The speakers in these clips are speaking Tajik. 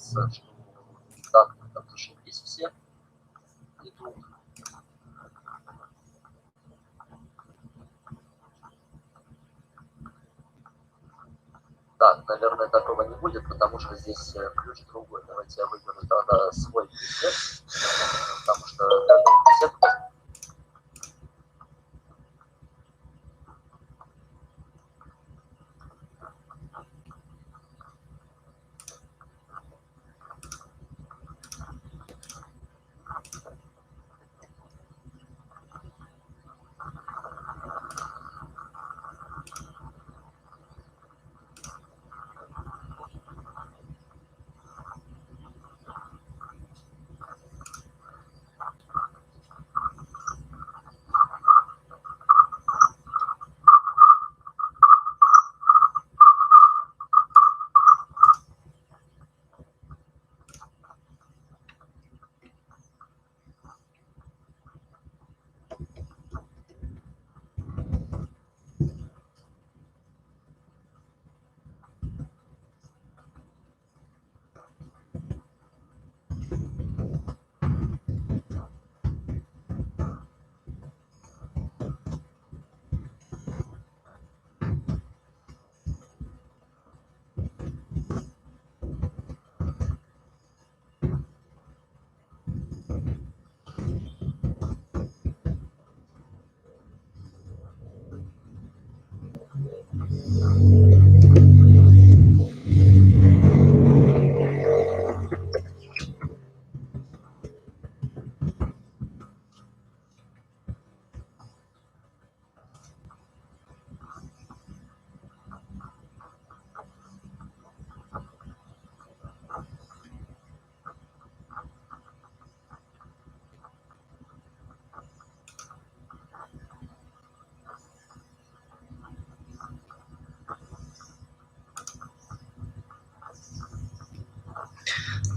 убедиться, что данные там зашиблись все. Идут. Так, наверное, такого не будет, потому что здесь ключ другой. Давайте я выберу тогда свой пресет, потому что каждый пресет.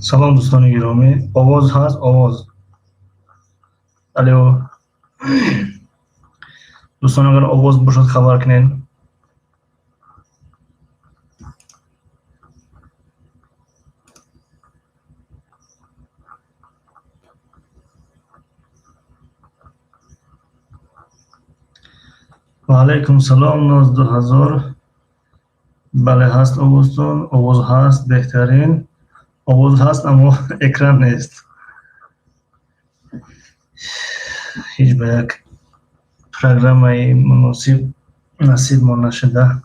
Салом, дӯстони гиромӣ. Овоз ҳаст, овоз? Алё, дӯстон, агар овоз бошад, хабар кунед. Ва алайкум салом, 12000. Бале, ҳаст овозтон, овоз ҳаст, беҳтарин. Овоз ҳаст, аммо экран нест. Ҳеҷ ба як программаи муносиб насибмон нашуда.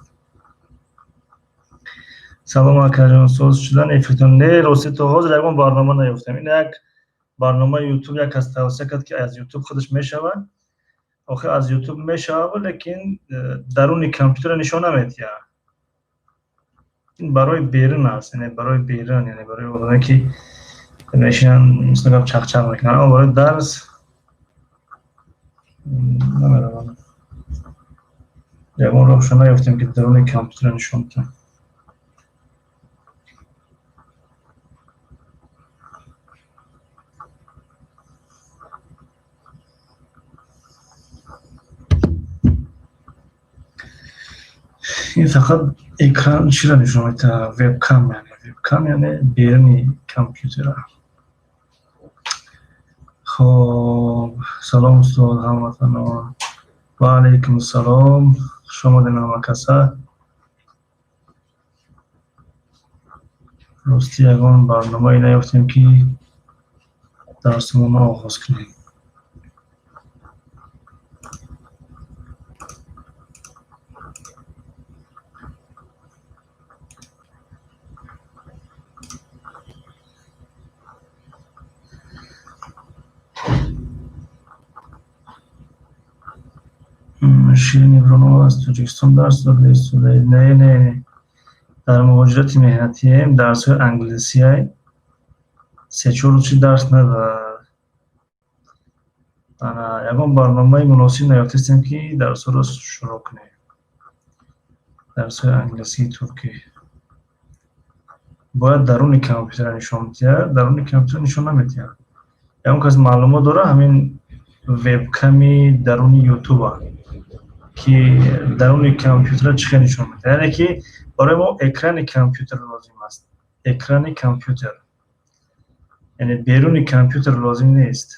Салом, акаҷон, соз шудан эфиртон? Не, рости, то ҳозир ягон барнома наёфтем. Ин як барномаи Ютуб як кас тавсия кард, ки аз Ютуб худаш мешавад. Охир аз Ютуб мешавад, лекин даруни компютера нишон наметиҳад. Ин барои берун аст, яъне барои берун, яъне барои одаме, ки мешинанд, мисли гап, чақчақ мекунанд, аммо барои дарс намераванд. Ягон роҳшо наёфтем, ки даруни компютера нишон диҳам. Ин фақат экран чиро нишон медиҳад? Вебкам, яъне вебкам, яъне беруни компютера. Хоб, салом, устод, ҳамватанон. Ва алайкум салом, хуш омадед ҳама каса. Ростӣ, ягон барномае наёфтем, ки дарсмонро оғоз кунем. Ширин Иброҳимова аз Тоҷикистон дарс дода истодаед? Не, не, дар муҳоҷирати меҳнатием. Дарсҳои англисия 3-4 рӯз чи дарс надад. Ана, ягон барномаи муносиб наёфтастем, ки дарсҳоро шурӯъ кунем, дарсҳои англисии туркӣ. Бояд даруни компютера нишон диҳад, даруни компютер нишон намедиҳад. Ягон кас маълумот дора, ҳамин вебками даруни Ютуба, ки даруни компютера чӣ хел нишон медиҳад? Яъне ки барои мо экрани компютер лозим аст, экрани компютер. Яъне беруни компютер лозим нест.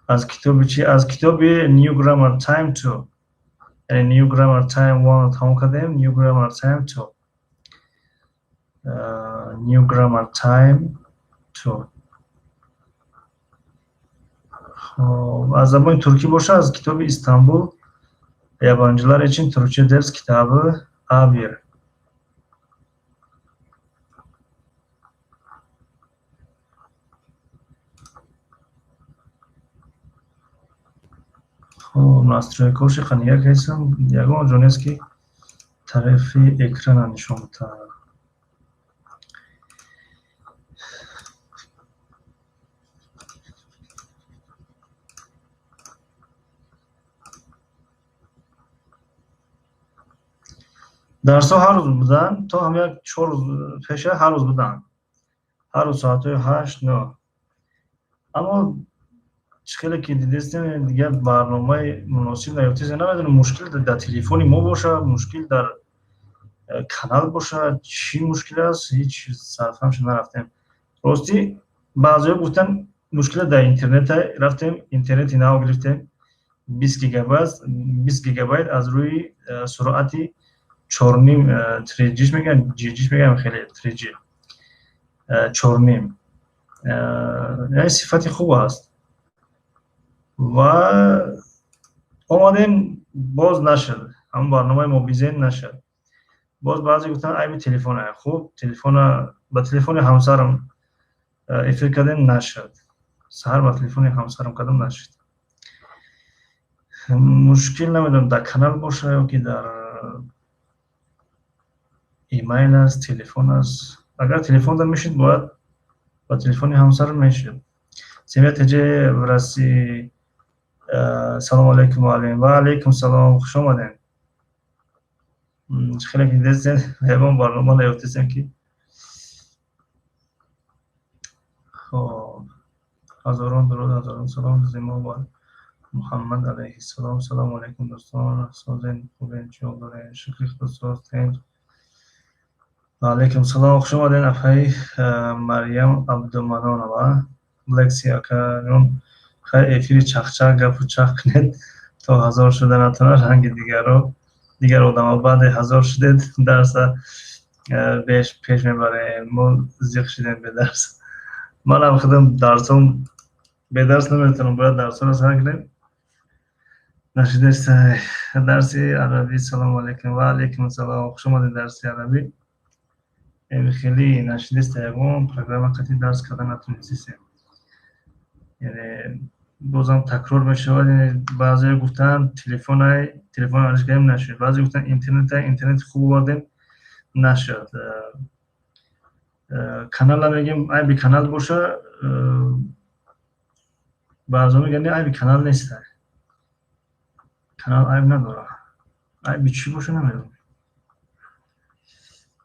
Аз китоби чи? Аз китоби New Grammar Time 2. Яъне New Grammar Time 1 тамом кардем, New Grammar Time 2. New Grammar Time 2. Хоб, аз забони туркӣ боша, аз китоби Истанбул Yabancılar için Türkçe ders kitabı A1. Хоб, настройкаҳоши қанияк ҳестам, ягон ҷо нест, ки тарафи экрана нишон бидиҳад. Дарсҳо ҳар рӯз буданд, то ҳам як 4 рӯз пеша ҳар рӯз буданд, ҳар рӯз соатҳои 8, 9. Аммо чӣ хеле ки дидестем, дигар барномаи муносиб наёфтест. Намедонам, мушкил дар телефони мо бошад, мушкил дар канал бошад, чӣ мушкил аст, ҳеҷ сарфаҳмша нарафтем. Ростӣ, баъзеҳо гуфтанд, мушкила дар интернета. Рафтем, интернети нав гирифтем, 20 гигабайт, 20 гигабайт аз рӯи суръати 4,5, 3G ш мегӯянд, GG ш мегӯям, хеле 3G, 4,5, яъне сифати хуб аст. Ва омадем, боз нашуд, ҳамон барномаи Мобизен нашуд. Боз баъзе гуфтанд, айби телефона. Хуб, телефона ба телефони ҳамсарам эфир кардем, нашуд. Саҳар ба телефони ҳамсарам кардам, нашуд. Мушкил намедонам, дар канал боша ё ки дар имейл аст, телефон аст. Агар телефонда мешид, бояд ба телефони ҳамсарам мешид. Семья ТЖ в России. Салому алайкум, муаллим. Ва алайкум салом, хуш омадем. Хеле ки дидестем, ягон барнома наёфтестем, ки хоб. Ҳазорон дуруд, ҳазорон салом зимо бар Муҳаммад алайҳиссалом. Салому алайкум, дӯстон, созен, хубен, чӣ ҳол дорен? Шукри Худо, соз, тинҷ. Ва алайкум салом, хуш омаден, апаи Марьям Абдуманонова. Лекси акаҷон, хай, эфири чахчах, гапу чах кунед, то 1000 шуда натонад ранги дигарро, дигар одамо. Баъде 1000 шудед, дарса беш пеш мебарем. Мо зиқ шудем бедарс. Манам худам дарсом бедарс наметавонам, бояд дарсҳоро сар кунем. Нашидестай дарси арабӣ. Салому алайкум. Ва алайкум салом, хуш омадед. Дарси арабӣ эми хеле нашидеста, ягон программа қатъи дарс карда натонистем. Яъне бозам такрор мешавад. Баъзеҳо гуфтанд, телефонай, телефон алиш кардем, нашуд. Баъзе гуфтанд, интернета, интернети хуб овардем, нашуд. Канала мегем, айби канал боша, баъзеҳо мегӯянд, не, айби канал неста, канал айб надорад. Айби чӣ боша, намедонам.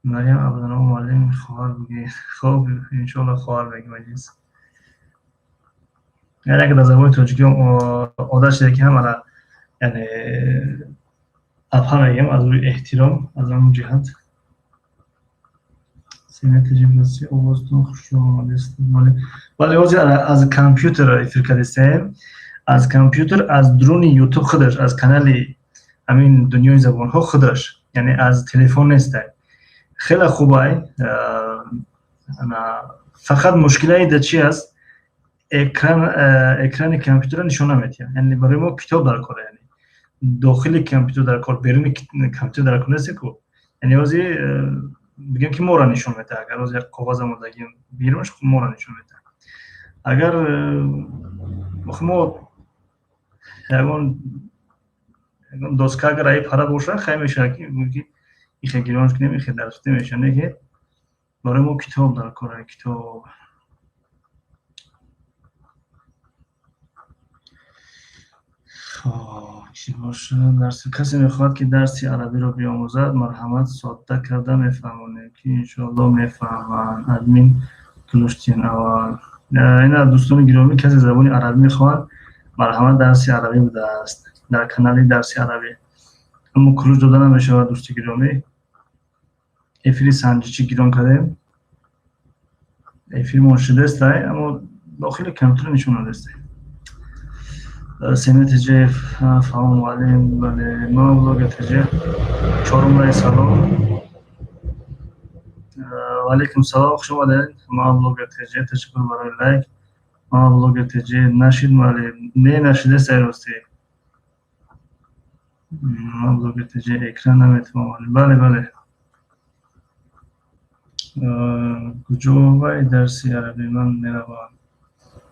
Марьям Абдунова, муаллим, хоҳар бигӯед. Хоб, иншоалло, хоҳар мегӯем. Аҷиз, яъне агар дар забони тоҷикӣ одат шуда, ки ҳамара, яъне, апа мегӯем аз рӯи эҳтиром, аз ҳамон ҷиҳат. Овозтон хушрӯ омадест. Вале ҳозир аз компютер эфир кардистем, аз компютер, аз дуруни Ютуб худаш, аз канали ҳамин Дунёи забонҳо худаш, яъне аз телефон нестай. Хеле хубай, фақат мушкилаи да чи аст? Экран, экрани компютерро нишон наметиҳад. Яъне барои мо китоб дар кор, яъне дохили компютер дар кор, беруни компютер дар кор нест ку. Яъне ҳозир бигем, ки моро нишон медиҳад. Агар ҳозир як коғаз омодагим, берунаш моро нишон медиҳад. Агар мо ягон доска, агар аи пара боша, хай мешавад, ки ихе гиронш кунем, ихе дарс мешавад. Не ки барои мо китоб дар кор, китоб. Хоб, чӣ бошад дарси? Касе мехоҳад, ки дарси арабиро биомӯзад, марҳамат, содда карда мефаҳмонем, ки иншоалло мефаҳманд. Админ Кулуштин аввал. Ина, дӯстони гиромӣ, касе забони арабӣ мехоҳад, марҳамат, дарси арабӣ будааст дар канали Дарси арабӣ. Аммо ключ дода намешавад, дӯсти гиромӣ. Эфири санҷишӣ гирон кардем. Эфирмон шудестай, аммо дохили компютер нишон надестай. Семия ТЖ фаҳм, муаллим, бале, ма блогер ТЖ. Чорум рай, салом. Ва алайкум салом, хуш омадед. Ма блогер ТЖ, ташаккур барои лайк. Ма блогер ТЖ нашид, муаллим. Не нашидестай, рости. Ма блогер ТЖ экран наметавонам. Бале, бале. Куҷо вай дарси арабӣ, ман меравам.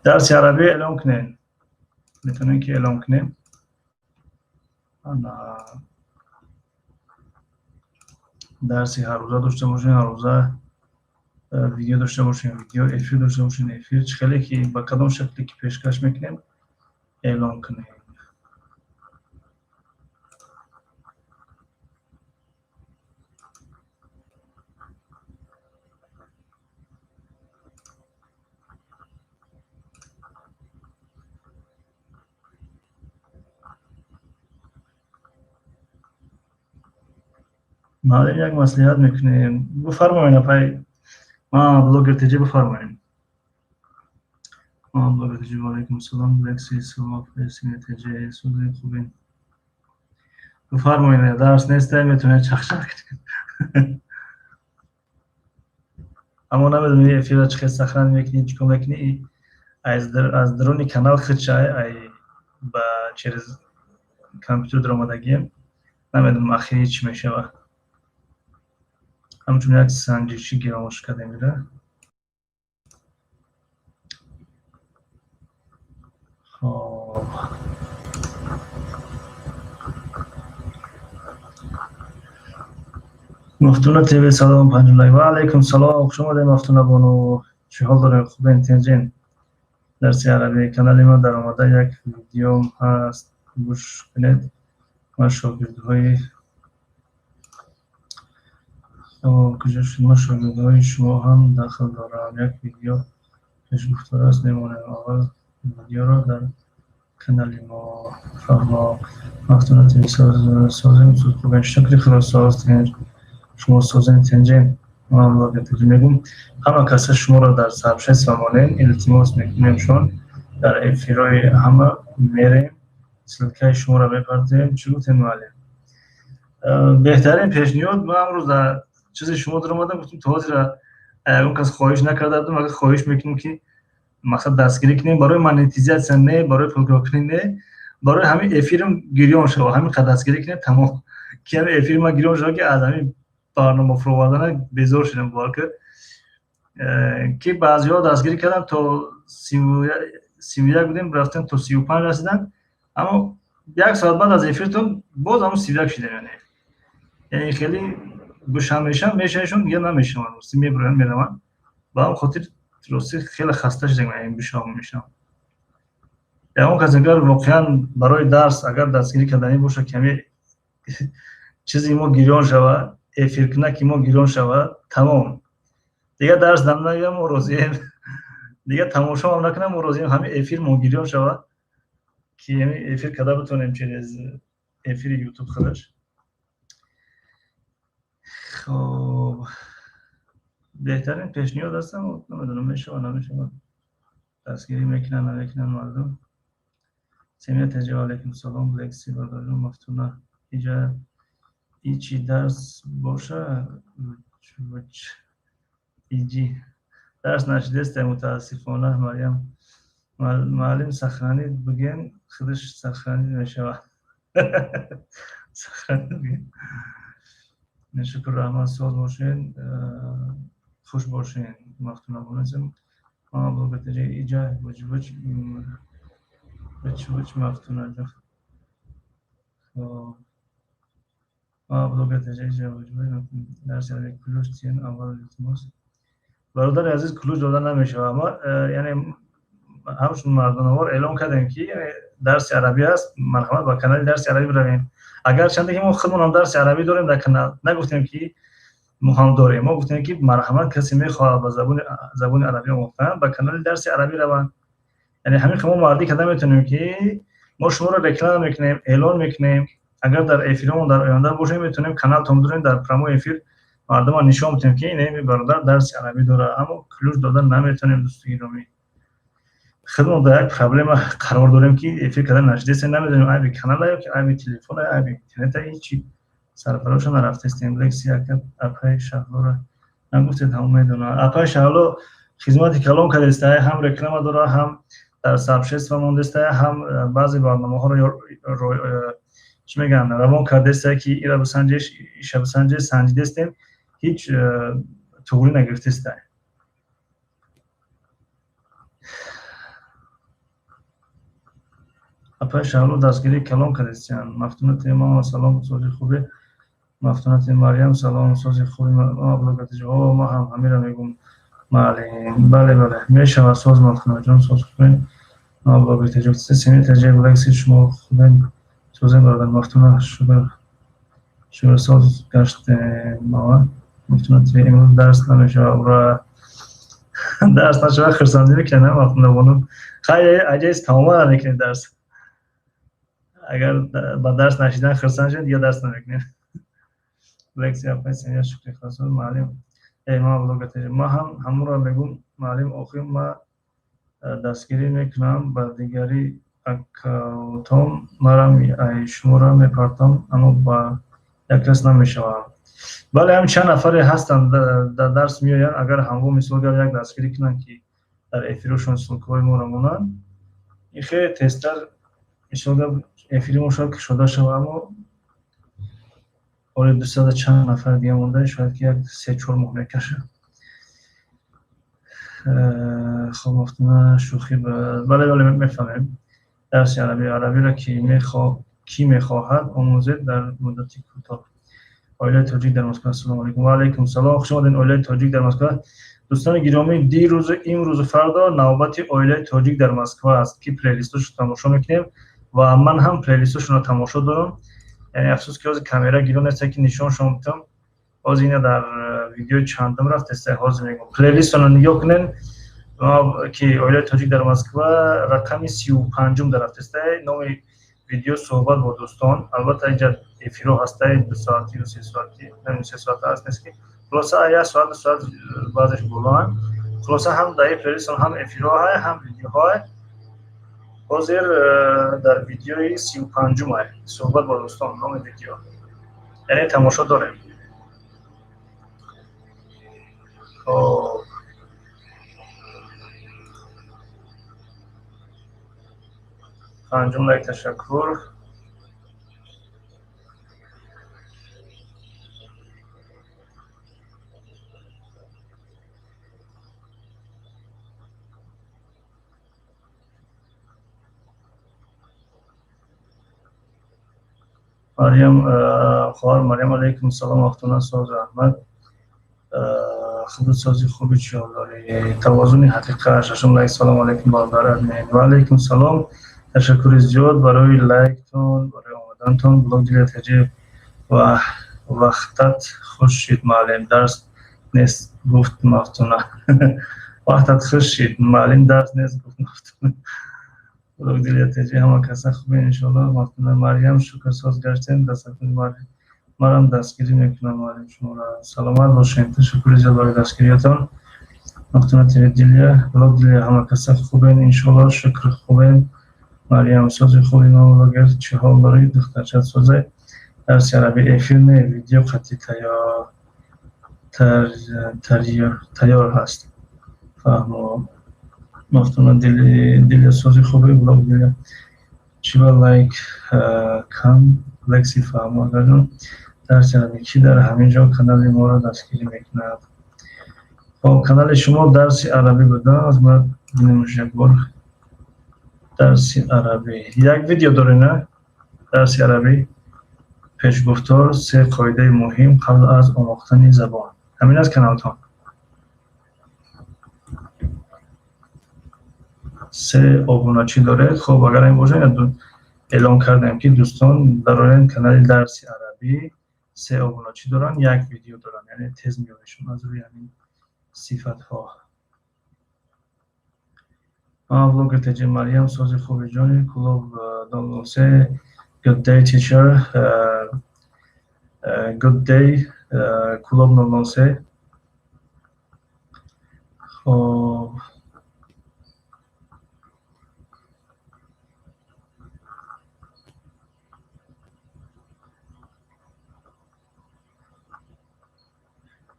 Дарси арабӣ эълон кунед. Метавонем ки эълон кунем. Ана дарси ҳаррӯза дошта бошем, ҳаррӯза видео дошта бошем, видео, эфир дошта бошем, эфир, чӣ хеле ки ба кадом шакле ки пешкаш мекунем, эълон кунем. Муаллим, як маслиҳат мекунем. Бифармоед, апай. Ма блогер ТЖ, бифармоед. Ма блогер ТЖ, ва алайкум салом, лекси, салом, апай, ТЖ, сӯзи хубин. Бифармоед, дарс нестай, метавонед чахчах кунед. Аммо намедонем эфирро чӣ хел сохранить мекунӣ, чӣ кор мекунӣ. Аз даруни канал худшай, ай ба через компютер даромадагием. Намедонам ахири чӣ мешавад. Ҳамчун як санҷишӣ гиромош кардем ира. Хоб. Мафтуна ТВ, салом, панҷум лайк. Ва алайкум салом, хуш омадед, Мафтуна бону. Чӣ ҳол доред? Хубен, тинҷен? Дарси арабӣ канали ман даромада як видеом ҳаст, гӯш кунед. Ман шогирдҳои куҷо шуд? Ман шогирдҳои шумо ҳам дахл дорам. Як видео пешгуфтор аст, мемонем аввал видеоро дар канали мо. Фаҳмо. Мафтуна ТВ, созем, хубен. Шукри Худо, соз, тинҷ. Шумо созем, тинҷен? Ман блогер ТЖ мегӯм. Ҳама каса шуморо дар сообщество монем, илтимос мекунем шон дар эфирҳои ҳама мерем, ссылкаи шуморо мепартоем. Чӣ гуфтем, муаллим? Беҳтарин пешниҳод. Ман амрӯз дар чизи шумо даромадам, гуфтам то ҳозира ягон кас хоҳиш накарда будам, агар хоҳиш мекунем ки мақсад дастгирӣ кунем, барои монетизатсия не, барои пулкоркунӣ не, барои ҳамин эфирм гирён шава, ҳамин қадр дастгирӣ кунем, тамом. Ки ҳамин эфири ман гирён шава, ки аз ҳамин барнома фуровардана безор шудам, бовар кунед. Ки баъзеҳо дастгирӣ карданд, то 31 будем, рафтем то 35 расиданд, аммо як соат баъд аз эфиртон боз ҳамон 31 шудем. Яъне хеле гӯшам мешавам, мешавишон, дигар намешаванд, рости мебироянд, мераванд. Ба ҳамон хотир рости хеле хаста шудем, ин бишавам, мешавам. Ягон кас агар воқеан барои дарс агар дастгирӣ карданӣ бошад, ки ҳамин чизи мо гирён шавад, эфиркунаки мо гирён шавад, тамом. Дигар дарс дам нагирам, мо розием. Дигар тамошоам накунам, мо розием. Ҳамин эфир мо гирён шавад, ки ҳамин эфир карда битонем через эфири Ютуб худаш. Хоб, беҳтарин пешниҳод аст, аммо намедонам мешавад, намешавад. Дастгирӣ мекунанд, намекунанд мардум. Семия ТЖ, ва алайкум салом, лекси, бародарҷон, Мафтуна. Иҷа ичи дарс боша, иҷи дарс нашидесте, мутаассифона, Марьям. Муаллим, сохранить бигӯем, худаш сохранить мешавад. Сохранить бигӯем. Шукр, раҳмат, соз бошед, хуш бошед. Мафтуна бонасем. Ма блогер ТЖ иҷа вуҷ вуҷ вуҷ вуҷ, Мафтуна ҷон. Хоб. Ма блогер ТЖ иҷа вуҷ вуҷ, дарси арабӣ ключ тиен аввал, илтимос. Бародари азиз, ключ дода намешавад. Ама яъне ҳамчун мардонавор эълон кардем, ки дарси арабӣ аст, марҳамат, ба канали дарси арабӣ биравем. Агарчанде ки мо худмонам дарси арабӣ дорем дар канал, нагуфтем ки мо ҳам дорем, мо гуфтем ки марҳамат, касе мехоҳад ба забони арабӣ омӯхтан, ба канали дарси арабӣ раванд. Яъне ҳамин мо мардӣ карда метавонем, ки мо шуморо реклама мекунем, эълон мекунем. Агар дар эфиромон дар оянда бошем, метавонем каналтон бидорем, дар прямой эфир Мардума нишон бидем, ки ин бародар дарси арабӣ дорад, аммо ключ дода наметавонем. Дӯсти гиромӣ, худмо дар як проблема қарор дорем, ки эфир карда нашидестем. Намедонем, айби канала ё ки айби телефона, айби интернета, ҳичи сарфароша нарафтестем. Лекси апаи Шаҳлора нагуфтед, ҳамон медонад. Апаи Шаҳло хизмати калон кардеста, ҳам реклама дора, ҳам дар сообщество мондеста, ҳам баъзе барномаҳоро чӣ мегӯянд, равон кардеста, ки ира бисанҷеш, иша бисанҷеш. Санҷидестем, ҳеҷ туғрӣ нагирифтеста. Апаи Шаҳло дастгирии калон кардестиянд. Мафтуна Темама, салом, сози хубе. Мафтуна Марьям, салом, сози хуби. Ма ҳам ҳамира мегӯм, маълим. Бале, бале, мешавад. Соз, Мафтунаҷон, соз, хубе. Семи шумо хубем, созем, бародар. Мафтуна, шугр, соз гаштем. Мафтуна, имрӯз дарс намешавад, ура! Дарс нашавад, хурсандӣ мекунем. Мафтуна бону, хайр, аҷайс тамоман намекунем дарс. Агар ба дарс нашидан хурсанд шудем, дига дарс намекунем. Лексия апай, шукри хасо, маълим. Ма блогер, ма ҳам ҳамонро мегӯм, маълим. Охир ма дастгирӣ мекунам ба дигари аккаунтом, марам шуморо мепартом, аммо ба як кас намешавам. Бале, ҳам чанд нафаре ҳастанд, дар дарс меоянд. Агар ҳамво, мисол гап, як дастгирӣ кунанд, ки дар эфирошон ссылкаҳои моро монанд, ин хеле тезтар, мисол гап, эфири мо шояд кушода шавад. Аммо оли 200 чанд нафар дига монда, шояд ки як 3-4 моҳ мекашад. Хоб, мафтуна, шӯхӣ. Бале, бале, мефаҳмем. Дарси арабӣ, арабиро кӣ мехоҳад омӯзед дар муддати кӯтоҳ? Оилаи тоҷик дар Москва, ассалому алайкум. Ва алайкум салом, хуш омадед, оилаи тоҷик дар Москва. Дӯстони гиромӣ, дирӯзу имрӯзу фардо навбати оилаи тоҷик дар Москва аст, ки плейлистошро тамошо мекунем ва ман ҳам плейлистошонро тамошо дорам. Яъне афсӯс, ки ҳозир камера гирон нест, ки нишоншон бидам. Ҳозир ина дар видеои чандум рафтеста, ҳозир мегӯм. Плейлистонро нигоҳ кунед, ки оилаи тоҷик дар Москва рақами 35-ум дар рафтеста. Номи видео «Суҳбат бо дӯстон». Албатта, инҷа эфирҳо ҳастаи 2 соатию 3 соатӣ, 3 соата аст, нест, ки хулоса як соат, 2 соат, баъзеш болоанд. Хулоса, ҳам дар ин плейлистон ҳам эфирҳо ҳам видеоҳо. Ҳозир дар видеои 35-ум, «Суҳбат бо дӯстон» номи видео, яъне тамошо дорем. Хоб, панҷум лайк, ташаккур. Марьям, хоҳар Марьям, алайкум салом. Вақтона соз, раҳмат. Худу сози хуби, чӣ ҳол дорӣ? Тавозуни ҳақиқат, шашум лайк. Салом алайкум, бародар админ. Ва алайкум салом, ташаккури зиёд барои лайктон, барои омадантон. Блог Дилия Таҷиев ва вақтат хуш шид, муаллим, дарс нест, гуфт Мафтуна. Вақтат хуш шид, муаллим, дарс нест, гуфт Мафтуна. Блог Дилия Таҷиев, ҳама каса хубе, иншоалло. Мафтуна Марьям, шукр, соз гаштем. Дастатон, марам дастгирӣ мекунам, муаллим, шуморо. Саломат бошед, ташаккури зиёд барои дастгириятон. Мафтуна ТВ, Дилия, блог Дилия, ҳама каса хубен, иншоалло, шукр, хубем. Марьям, сози хуби. Ман блогер, чӣ ҳол дорӣ, духтарчат созай? Дарси арабӣ эфир не, видео қатъи тайёр ҳаст. Фаҳмо. Мафтуна Дилия, сози хуби. Блог Дилия, чӣ ба лайк кам? Лекси, фаҳмо, агарҷон. Дарси арабӣ кӣ дар ҳамин ҷо канали моро дастгирӣ мекунад? Хоб, канали шумо дарси арабӣ буда, аз ман бинемш як бор. Дарси арабӣ як видео дорем, на? Дарси арабӣ, пешгуфтор, се қоидаи муҳим қабл аз омӯхтани забон. Ҳамин аст каналтон. Се обуначӣ доред. Хоб, агар ин бошад, эълон кардем, ки дӯстон дароянд канали дарси арабӣ. Се обуначӣ доранд, як видео доранд, яъне тез меёбешон аз рӯи ҳамин сифатҳо. Блогер Теҷи, Марьям, сози хуби, ҷони клуб донсе. Good day, teacher. Good day. Клуб 003. Хоб,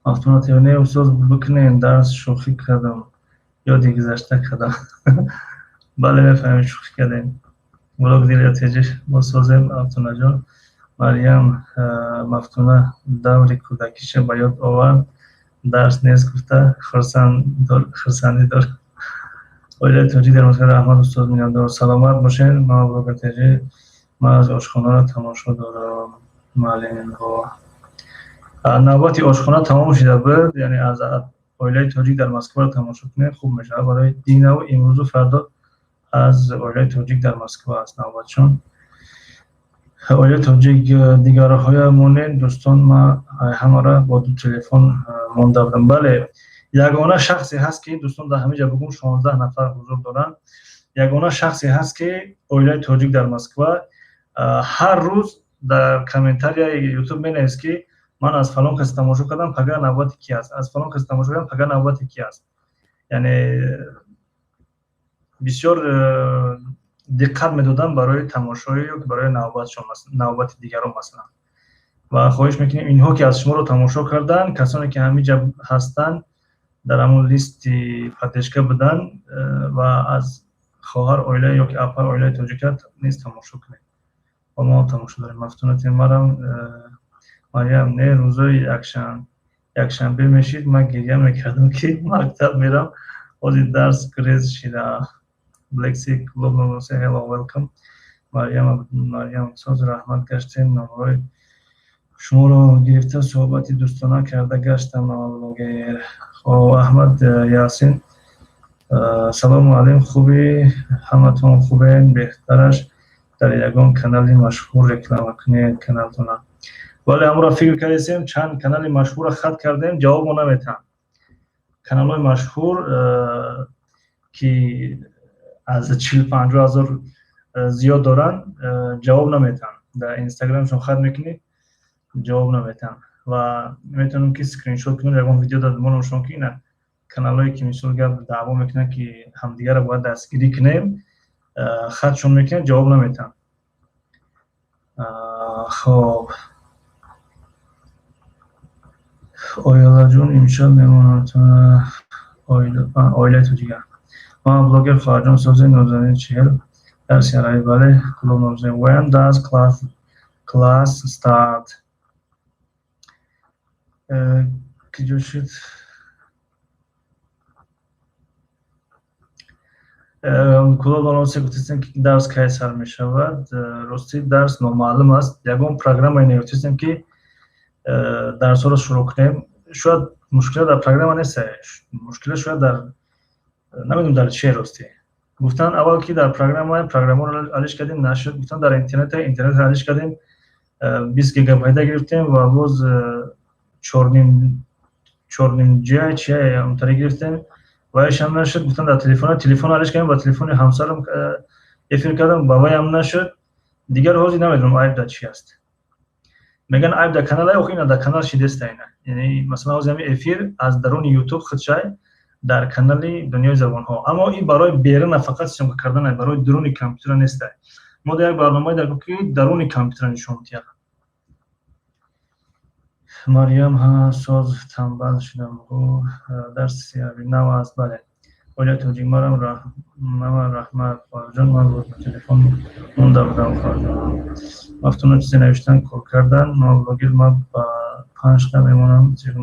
Мафтуна ТВ: не, устоз, бикунем дарс, шӯхӣ кардам, ёди гузашта кардам. Бале, мефаҳмем, шӯхӣ кардем. Блог Дилия ТЖ босозем, Мафтунаҷон. Марьям: Мафтуна даври кӯдакиша ба ёд овард, дарс нест гуфта хурсандӣ дорад. Оилаи тоҷик дар Москва: раҳмат, устоз, миннатдор, саломат бошед. Ма блогер ТЖ, ман аз ошхонаро тамошо дорам. Маълимҳо, навбати ошхона тамом шуда буд, яъне аз оилаи тоҷик дар Москваро тамошо кунед, хуб мешавад. Барои динаву имрӯзу фардо аз оилаи тоҷик дар Москва аст навбатшон. Оилаи тоҷик дигарҳоя монед, дӯстон, ман ҳамаро бо ду телефон монда будам. Бале, ягона шахсе ҳаст, ки, дӯстон, дар ҳамин ҷа бугум, 16 нафар ҳузур доранд, ягона шахсе ҳаст, ки оилаи тоҷик дар Москва ҳар рӯз дар комментарияи Ютуб менавист, ки ман аз фалон кас тамошо кардам, пага навбати ки аст, аз фалон кас тамошо кардам, пага навбати ки аст. Яъне бисёр диққат медодам барои тамошои ё барои навбатшон, навбати дигарон масалан. Ва хоҳиш мекунем, инҳо ки аз шуморо тамошо карданд, касоне ки ҳамин ҷа ҳастанд, дар ҳамон листи поддержка буданд, ва аз хоҳар оила ё ки апа оилаи тоҷика низ тамошо кунед ва мо тамошо дорем. Мафтуна Темарам. Марьям: не, рӯзои якшанбе мешид, ман гиря мекардам, ки мактаб мерам, ҳозир дарс грез шида. Блекси Клуб 03, hello, welcome. Марьям, Марьям: соз, раҳмат, гаштем, номрои шуморо гирифта, суҳбати дӯстона карда гаштам, блогер. Хоб, Аҳмад Ясин: салому алайкум, хубӣ, ҳаматон хубен? Беҳтараш дар ягон канали машҳур реклама кунед каналтона. Вале ҳамонро фикр кардесем, чанд канали машҳурро хат кардем, ҷавобмо наметаҳанд. Каналҳои машҳур, ки аз 40-50 ҳазор зиёд доранд, ҷавоб наметаҳанд. Дар Инстаграмшон хат мекунӣ, ҷавоб наметаҳанд. Ва метавонем, ки скриншот кунем, ягон видео дар монамшон, ки ина каналҳое ки, мисол гап, даъво мекунанд, ки ҳамдигарро бояд дастгирӣ кунем, хатшон мекунем, ҷавоб наметаҳанд. Хоб, оилаҷон, имшаб мемонад оилаи тоҷика. Ман блогер, хоҳарҷон, сози нозанин 40 дарси арабӣ. Бале, Клуб нозанин. When does class start? Киҷо шуд? Клуб 03, гуфтестем, ки дарс кай сар мешавад? Ростӣ, дарс номаълум аст, ягон программае нагуфтестем, ки дарсҳоро шурӯъ кунем. Шояд мушкила дар программа нест, мушкила шояд дар, намедонам, дар чие. Ростӣ, гуфтанд аввал, ки дар программа, программаро алиш кардем, нашуд. Гуфтанд, дар интернет, интернетро алиш кардем, 20 гигабайта гирифтем ва боз 4,5 ҷия чия онтаре гирифтем, вайшам нашуд. Гуфтанд, дар телефона, телефон алиш кардем, ба телефони ҳамсарам эфир кардам, ба вайам нашуд. Дигар ҳозир намедонам, айб дар чи аст. Мегӯянд, айб дар канал, охи ина дар канал шидеста ина. Яъне масалан, ҳозир ҳамин эфир аз даруни Ютуб худшай дар канали Дунёи забонҳо, аммо ин барои беруна фақат съёмка кардан, барои дуруни компютера неста. Мо дар як барномае дар ки даруни компютера нишон медиҳад. Марьям: ҳа, соз, танбал шудам. Дарси нав аст, бале. Оилаи тоҷик, марам раҳмат, хоҳарҷон, ман боз ба телефон монда будам, хоҳарҷон. Мафтуна чизе навиштан, кор кардан. Ман блогер, ман ба панҷта мемонам, зиқ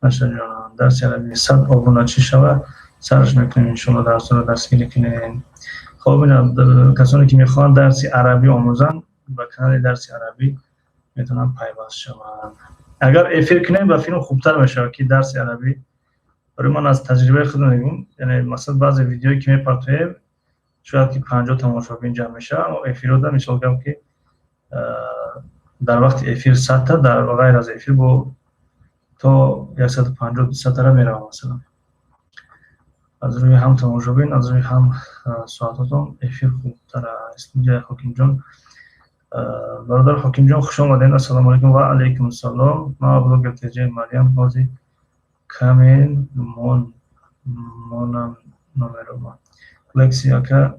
нашаҷонам. Дарси арабӣ 100 обуначӣ шава, сарш мекунем, иншоалло, дарсҳоро дастгирӣ кунем. Хоб, ина касоне ки мехоҳанд дарси арабӣ омӯзанд, ба канали дарси арабӣ метавонанд пайваст шаванд. Агар эфир кунем, ба филм хубтар мешавад, ки дарси арабӣ. Барои ман аз таҷрибаи худам мегӯм, яъне масалан, баъзе видеое ки мепартоем, шояд ки 50 тамошобин ҷамъ мешавад, аммо эфирода, мисол гап, ки дар вақти эфир 100-та, дар ғайр аз эфир бо то 150, 200-тара меравам. Масалан, аз рӯи ҳам тамошобин, аз рӯи ҳам соатотон эфир хубтар аст. Студия, Ҳокимҷон. Бародар Ҳокимҷон, хуш омадед. Ассалому алайкум. Ва алайкум ассалом. Ман блогер ТЖ. Марьям, ҳозир камен мон монам номерома. Лекси ака,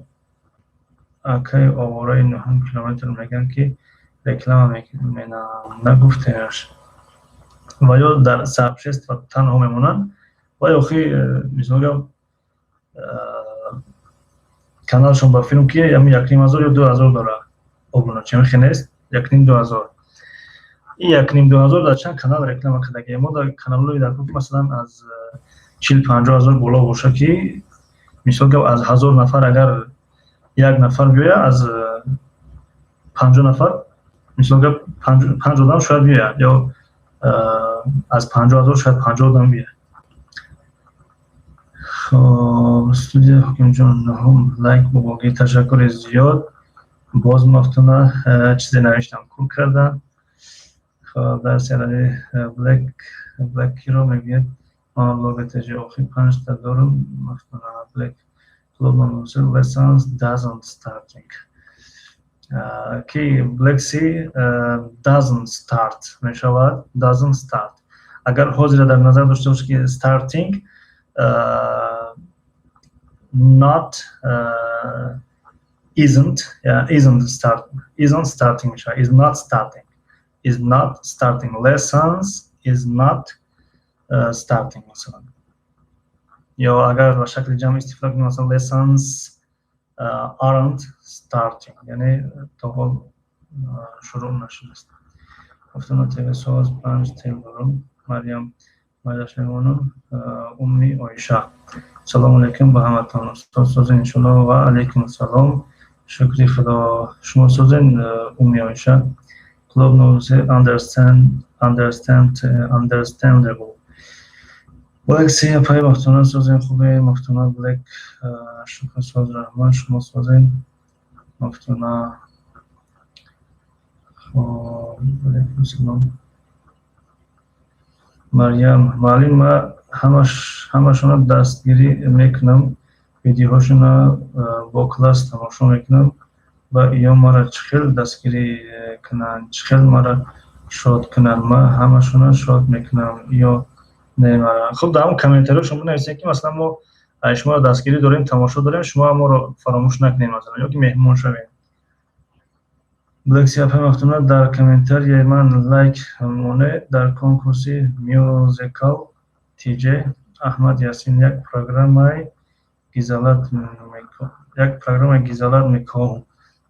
акаи овораи нуҳум километр мегӯянд, ки реклама нагуфтемаш ва ё дар сообщество танҳо мемонанд ва ё охи, мисол гап, каналшон ба филм ки 1500 ё 2000 дора обуначи, ҳамихе нест, 1500-2000. Ин 1500-2000 дар чанд канал реклама кардагӣ. Мо дар каналҳои дар, масалан, аз 40-50 ҳазор боло боша, ки мисол гап, аз 1000 нафар агар як нафар биёяд, аз 50 нафар, мисол гап, панҷ одам шояд биёяд ё аз 50 000 шояд 50 одам биёяд. Хоб, студия Ҳокимҷон, нуҳум лайк бобогӣ, ташаккури зиёд. Боз Мафтуна чизе навиштам, кур кардам. Хоб, дарси араби блек блекиро мегӯяд. Ман блогер ТЖ, охир панҷта дорум. Мафтуна, блек lessons doesn't starting, ки Black Sea doesn't start мешавад. Doesn't start, агар ҳозира дар назар дошта бошед, ки starting not, isn't, yeah, isn't start, isn't starting мешавад. Is not starting, is not starting, lessons is not starting, масалан. Ё агар ба шакли ҷамъ истифода кунем, масалан, lessons aren't starting, яъне то ҳол шурӯъ нашудааст. Мафтуна ТВ соз, панҷ тел дорум. Марьям, майлаш мемонам. Умми Оиша, салому алайкум ба ҳаматон, устод, созен иншоалло. Ва алайкум ассалом, шукри Худо, шумо созен, Умми Оиша? Клуб новусе, understand, understand, understandable. Блек Си, апаи Мафтуна, созен, хубе? Мафтуна Блек, шукр, соз, раҳмат, шумо созен? Мафтуна, хоб, алайкум салом. Марьям, муаллим, ман ҳамашонро дастгирӣ мекунам, видеоҳошонро бо класс тамошо мекунам ва иё маро чӣ хел дастгирӣ кунанд, чӣ хел маро шод кунанд? Ман ҳамашонро шод мекунам ё не мара? Хуб, дар ҳамон комментариҳо шумо бинависед, ки масалан, мо шуморо дастгирӣ дорем, тамошо дорем, шумо моро фаромӯш накунед, масалан, ё ки меҳмон шавем. Блекси, апаи Мафтуна, дар комментарияи ман лайк монед. Дар конкурси мюзикл ТЖ Аҳмад Ясин як программаи гизалат мекоҳам.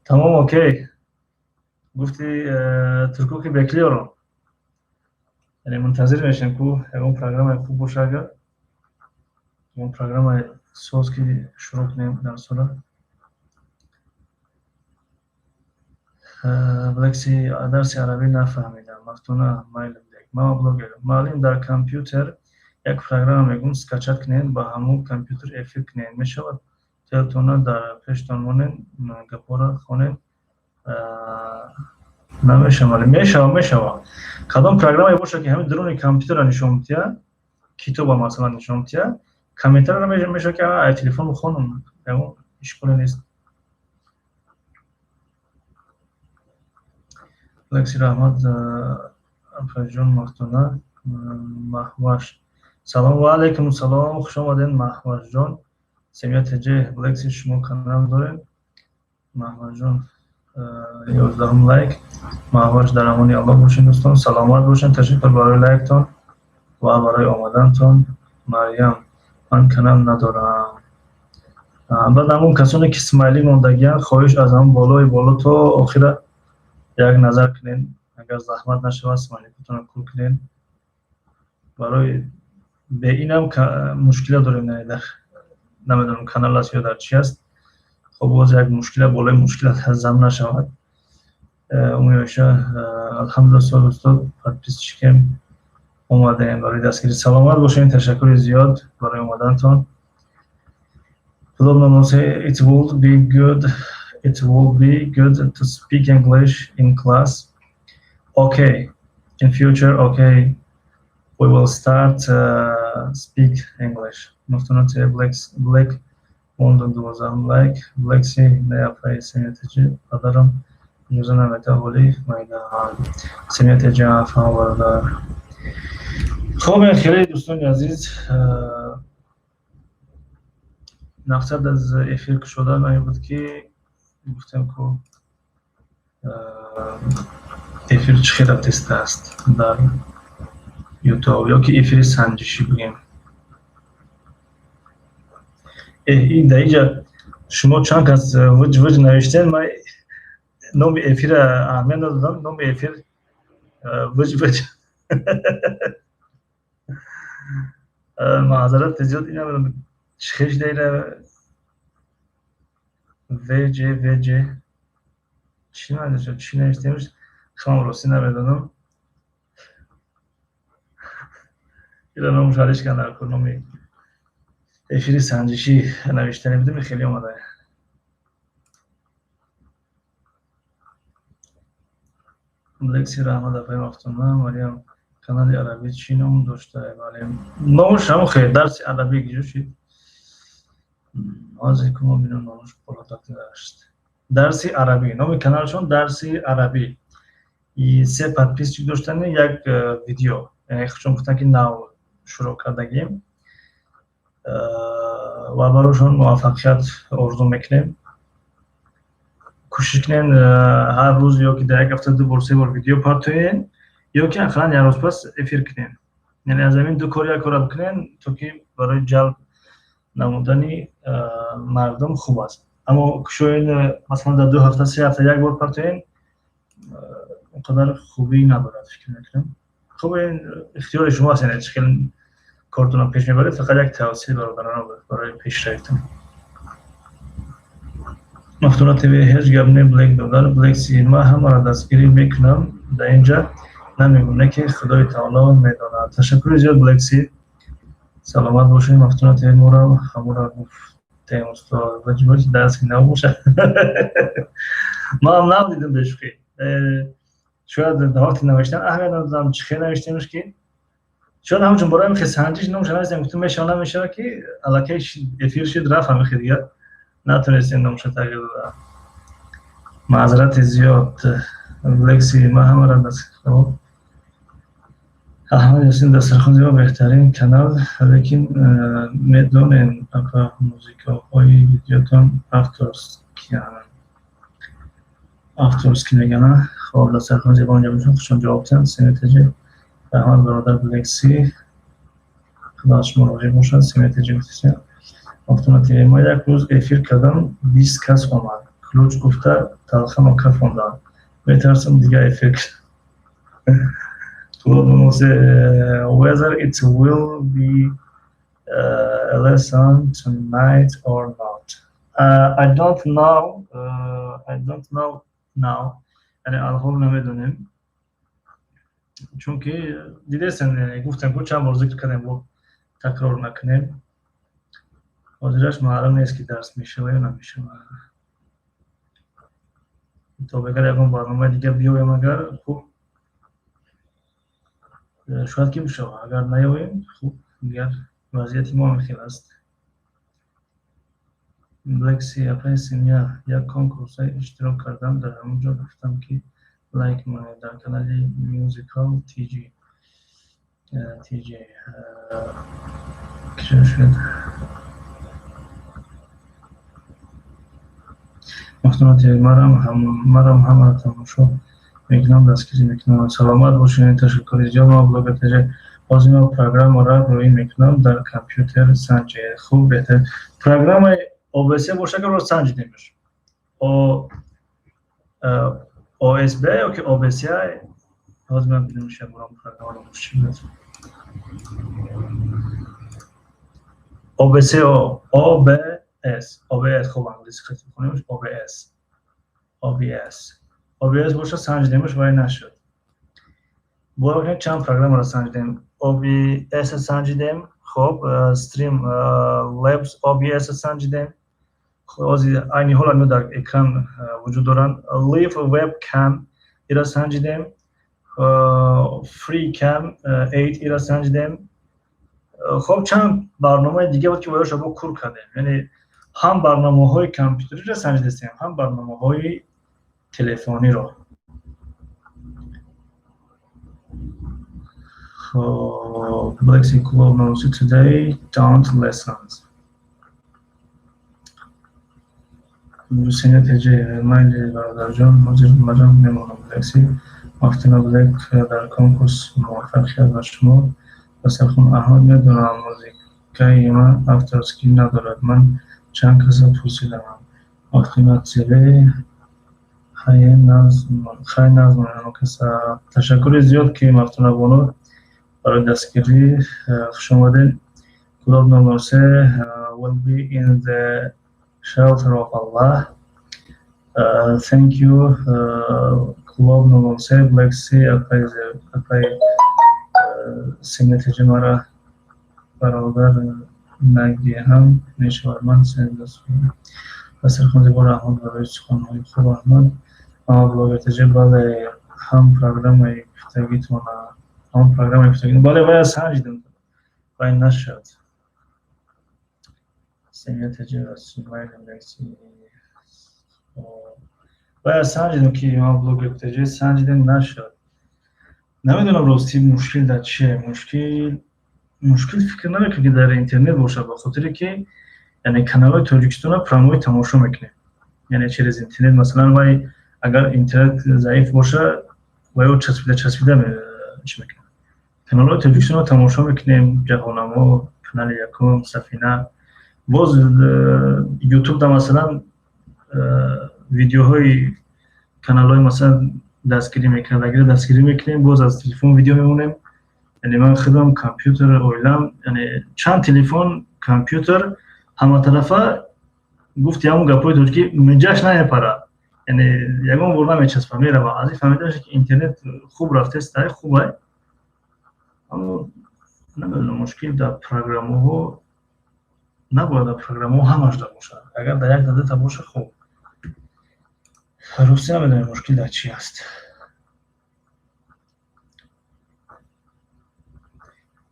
Тамом, окей, гуфти турко, ки bekliyorum, яъне мунтазир мешем, ку ягон программаи хуб боша. Агар ягон программаи соз, ки шурӯъ кунем дарсора. Блекси, дарси арабӣ нафаҳмидам. Мафтуна, майли. Мама блогер, муаллим, дар компютер як программа мегӯм, скачать кунед, ба ҳамун компютер эфир кунед, мешавад? Телтона дар пештон монед, гапҳоро хонед, намешавад? Мешава, мешава. Кадом программае бошад, ки ҳамин дуруни компютерро нишон медиҳад, китоба, масалан, нишон медиҳад, комментарро мешавад, ки ай телефон хонам, ягон ишколе нест. Лекси, раҳмат, апаҷон. Мафтуна, Маҳваш, салом. Ва алайкум салом, хуш омадед, Маҳвашҷон. Семья ТЖ, Блекси, шумо канал доред? Маҳвашҷон, 11-ум лайк. Маҳваш, дар амони Аллоҳ бошед, дӯстон, саломат бошед. Ташаккур барои лайктон ва барои омадантон. Марьям, ман канал надорам. Баъд ҳамон касоне, ки смайли мондагиянд, хоҳиш, аз ҳамон болои боло то охира як назар кунед. Агар заҳмат нашавад, смайликотонро кур кунед. Барои беинам мушкила дорем, дар намедонам, канал аст ё дар чи аст. Хоб, боз як мушкила болои мушкила зам нашавад. Умеоша, алҳамдулилла, сол, устод, подписчикем, омадаем барои дастгирӣ. Саломат бошед, ташаккури зиёд барои омадантон. It will be good to speak English in class. Okay, in future, okay, we will start speak English. Мафтуна Black, Black London, 12 лайк. Black Sea, не, апаи Семья ТЖ, падарам. Иҷоза намедиҳад, вале майда семияти ҷафа, бародар. Хоб, хеле дӯстони азиз, мақсад аз эфир кушодан ин буд, ки гуфтем, ку эфир чӣ хел рафтистааст дар Ютуб ё ки эфири санҷишӣ бигем. Дар инҷа шумо чанд кас вуҷ вуҷ навиштем, ман номи эфира аҳамият надодам. Номи эфир вуҷ вуҷ, маъзарат зиёд, ина чӣ хел шуда, ина вж вж чӣ маънишо, чӣ навиштемш, хелам ростӣ намедонам. Ира номаш алиш кардам, номи эфири санҷишӣ навиштани будем, хеле омада. Лекси, раҳмат, апаи Мафтуна. Мариям, канали арабӣ чӣ ном дошта? Бале, номаш ҳамон хел, дарси арабӣ. Гиҷо шид? Ҳозир кумо бинам, номаш болотар гашт. Дарси арабӣ номи каналшон, дарси арабӣ. Се подписчик доштани, як видео, яъне чун гуфтан, ки нав шурӯъ кардагим ва барошон муваффақият орзу мекунем. Кӯшиш кунем, ҳар рӯз ё ки дар як ҳафта ду бор, се бор видео партоен ё ки ақаллан як рӯз пас эфир кунем. Яъне аз ҳамин ду кор як кора бикунем, то ки барои ҷалб намудани мардум хуб аст. Аммо кушоен, масалан, дар 2 ҳафта, 3 ҳафта як бор партоен, он қадар хубӣ надорад, фикр мекунам. Хуб, ин ихтиёри шумо аст, яъне чӣ хел кортонро пеш мебаред. Фақат як тавсия бародарона барои пешравитон. Мафтуна ТВ, ҳеҷ гап не, Блек додар. Блекси, ман ҳамаро дастгирӣ мекунам, дар инҷа намегӯм, не ки Худои таоло медонад. Ташаккури зиёд, Блекси, саломат бошед. Мафтуна ТВ, моро ҳамура гуфтем, устод, ваҷ дарси нав бошад. Манам нав дидам, бешӯхӣ. Шояд дар вақти навиштан аҳамият надодам, чӣ хел навиштемш, ки шояд ҳамчун барои ҳамин хел санҷиш номша навиштем. Гуфтем, мешава, намешава, ки аллакай эфир шид, рафт, ҳамин хел дигар натонистем номша тағйир дода. Маъзарати зиёд, Лекси, ман ҳамаро хоб. Аҳмад Ясин, дастархон зебо, беҳтарин канал, лекин медонем, апа, музикаҳои видеотон авторскиянд, авторский мегӯянд. Хоб, дастархон зебо, онҷа бошад, хушон ҷавоб диҳанд. Семетаҷи, раҳмат, бародар Лекси, Худо аз шумо розӣ бошад. Семетаҷи гуфтисем. Мафтуна ТВ, ма як рӯз эфир кардам, 20 кас омад, ключ гуфта талхамо кафонданд, метарсам дигар эфир. Whether it will be a lesson tonight or not, I don't know, I don't know now. Яъне алҳол намедонем, чунки дидесен, гуфтем, ку чанд бор зикр кардем, бо такрор накунем. Ҳозираш маълум нест, ки дарс мешава ё намешава. То агар ягон барномаи дигар биёем, агар хуб, шояд ки бишава, агар наёем, хуб, дигар вазъияти мо ҳамин хел аст. Блекси, апаи семья, як конкурса иштирок кардам, дар ҳамон ҷо гуфтам, ки лайк монед дар канали Musical TG TJ киҷо шуд? Мафтуна ТВ, марам ҳамаро тамошо мекунам, дастгирӣ мекунам, саломат бошед. Ташаккури зиёд. Ма блогер ТЖ, ҳозир ман программаро рӯӣ мекунам дар компютер, санҷе. Хуб, беҳтар программаи OBS боша, ки ро санҷидемш, OSB ё ки OBS. Ҳозир ман бинам, бурам программаро чӣ. OBS, OBS, OBS. Хуб, англиси хати бихонемш, OBS, OBS, OBS боша, санҷидемш, вай нашуд. Бовар чанд программаро санҷидем. OBS санҷидем, хоб, Stream Labs OBS санҷидем, ҳозир айни ҳол ҳамино дар экран вуҷуд доранд. Live Webcam ира санҷидем, FreeCam 8 ира санҷидем. Хоб, чанд барномаи дига буд, ки бояша бо кур кардем. Яъне ҳам барномаҳои компютериро санҷидастем, ҳам барномаҳои Телефониро. Хоб, Black Club 03 today don't lessons. Сенат ТЖ, майли, бародарҷон, ҳозир маҷон мемонам. Лекси Мафтуна Блек, дар конкурс муваффақият ба шумо. Дастархон Аҳмад, медонам, музикаи ман авторский надорад, ман чанд каса пурсидам. Мафтуна ТВ, хай, нағз каса. Ташаккури зиёд, ки Мафтуна бону, барои дастгирӣ. Хушомадед. Клуб 003 will be in the shelter of Allah. Thank you, Club 003 Black Sea. Апай Синатиҷи, мара бародар нагиҳам мешавад. Ман дастархон зебо, раҳмат барои суханҳои хуб. Аҳмад блогер ТЖ, бале, ҳам программаи гуфтагитона, ҳам программаи гуфтагӣ, бале, вая санҷидам, вай нашуд. Семья ТЖ, лекси, вая санҷидам, ки ман блогер ТЖ санҷидам, нашуд. Намедонам, ростӣ, мушкил дар чие. Мушкил фикр намекунам, ки дар интернет бошад, ба хотире ки, яъне, каналҳои Тоҷикистонро прямой тамошо мекунем, яъне через интернет. Масалан, вай агар интернет заиф боша, вайо часпида часпида чӣ мекунад. Каналҳои Тоҷикистонро тамошо мекунем: Ҷаҳоннамо, Канали Якум, Сафина. Боз Ютубда, масалан, видеоҳои каналҳои, масалан, дастгирӣ мекардагиро дастгирӣ мекунем. Боз аз телефон видео мемонем. Яъне ман худам, компютер, оилам, яъне чанд телефон, компютер, ҳаматарафа. Гуфти ҳамон гапҳои тоҷикӣ, миҷаш намепарад, яъне ягон бор намечаспа, мерава. Аз ин фаҳмида, ки интернет хуб рафтест, хубай, аммо намедонам, мушкил дар программаҳо набояд, дар программаҳо ҳамаш дар бошад. Агар дар як дадата боша, хуб. Ростӣ, намедонем, мушкил дар чӣ аст.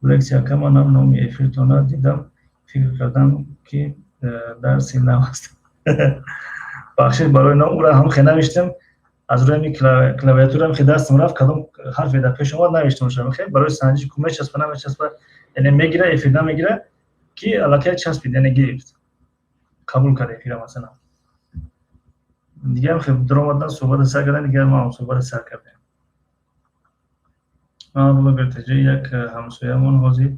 Лексия, ака, манам номи эфиртона дидам, фикр кардам, ки дарси нав аст. Бахшиш барои ном, ура ҳам хе навиштем аз рӯи ҳами клавиатура, хе дастам рафт, кадом ҳарфе дар пеш омад, навиштам. Хе барои санҷиш ку мечаспа, намечаспа, яъне мегира эфир, намегира, ки аллакай часпид, яъне гирифт, қабул кард эфира. Масалан, дигарам хе даромадан, суҳбата сар кардан, дигар мо суҳбата сар кардем. Ман блогер ТЖ, як ҳамсоямон ҳозир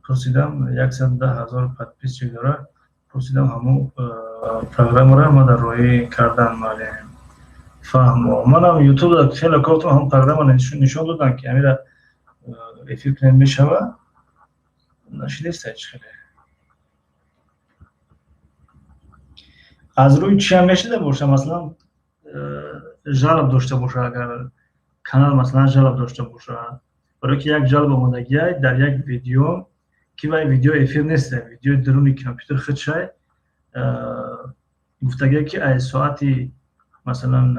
пурсидам, 110 000 подписчик дорад. Пурсидам, ҳамун программаро ма дар роҳӣ кардан. Маълем, фаҳмо, манам Ютуб хеле кофтам, ҳамун программа нишон додам, ки ҳамира эфир кунем, мешава, нашидеста. Ҳеч хеле аз рӯи чиам мешида боша, масалан, жалоб дошта боша, агар канал, масалан, жалоб дошта боша. Барои ки як жалоб омодагиай дар як видео, ки вай видео эфир нест, видеои даруни компютер худшай. Гуфтагие, ки аз соати, масалан,